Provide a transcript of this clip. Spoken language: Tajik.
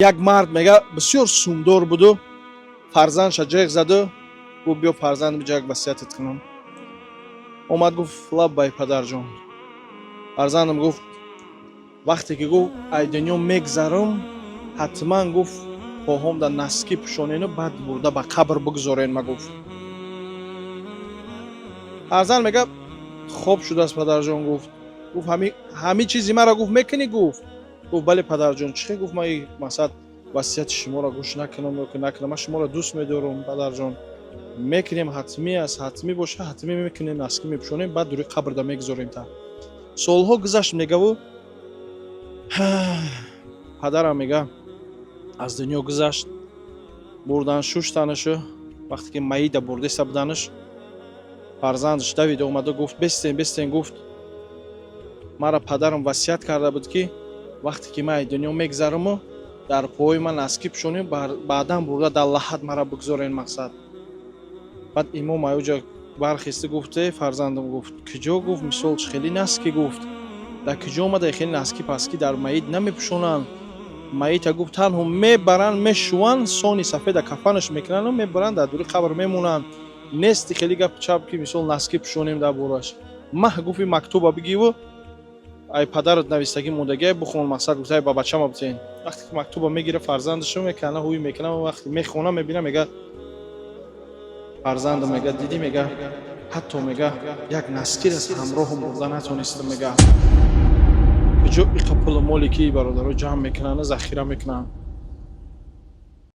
Як мард, мега, бисёр сумдор буду, фарзандша ҷеғ заду, гуфт: «Биё, фарзандам, ҷа, як васиятат кунам». Омад, гуфт: «Лаббай, падарҷон». «Фарзандам, — гуфт, — вақте ки, — гуфт, — ай дунё мегзарам, ҳатман, — гуфт, — поҳом дар носки пӯшонену баъд бурда ба қабр бигзорен ма», гуфт. Фарзанд мега: «Хоб шудааст, падарҷон», гуфт. Гуфт: «Ҳами чизи маро, — гуфт, — мекунӣ?» Гуфт: «Бале, падарҷон». «Чӣ?» Гуфт: «Ман масалан васияти шуморо гӯш накунам ё ки накунам, ман шуморо дӯст медорам, падарҷон. Мекунем, ҳатмӣ аст, ҳатмӣ боша, ҳатмӣ мекунем, носки мепӯшонем, баъд дури қабрда мегузорем». Та солҳо гузашт, мегаву, падарам, мега, аз дунё гузашт. Бурдан, шуштанашу, вақте ки маида бурдеста буданаш, фарзандаш давида омада, гуфт: «Бестен, бестен», гуфт, «мара падарам васият карда буд, ки вақте ки ман аз дунё мегзараму, дар пои ман носки пӯшонем, баъдан бурда дар лаҳат мара бигзорен». Мақсад, баъд имом аюҷа бархеста гуфт: «Э, фарзандам, — гуфт, — куҷо, — гуфт, — мисол, хеле носки, — гуфт, — дар куҷо омада? Хеле носки паски дар маит намепӯшонанд. Маита, — гуфт, — танҳо мебаранд, мешӯванд, сони сафеда кафанаш мекунану мебаранд, дар дури қабр мемонанд. Нести хеле гап чап, ки мисол носки пӯшонем дар бораш маҳ». Гуфт: «Мактуба бигиву ай падарат навистагӣ мондагиай бихон». Мақсад, гуфт: «Ай ба бачама битен». Вақте ки мактуба мегира, фарзандашо мекана, ҳуй мекана, вақте мехона, мебина, мега: «Фарзандам, — мега, — дидӣ, — мега, — ҳатто, — мега, — як носки аз ҳамроҳам бурда натонистам». Мега: «Куҷо иқа пулу моле, ки бародаро ҷамъ мекунанд, захира мекунанд?»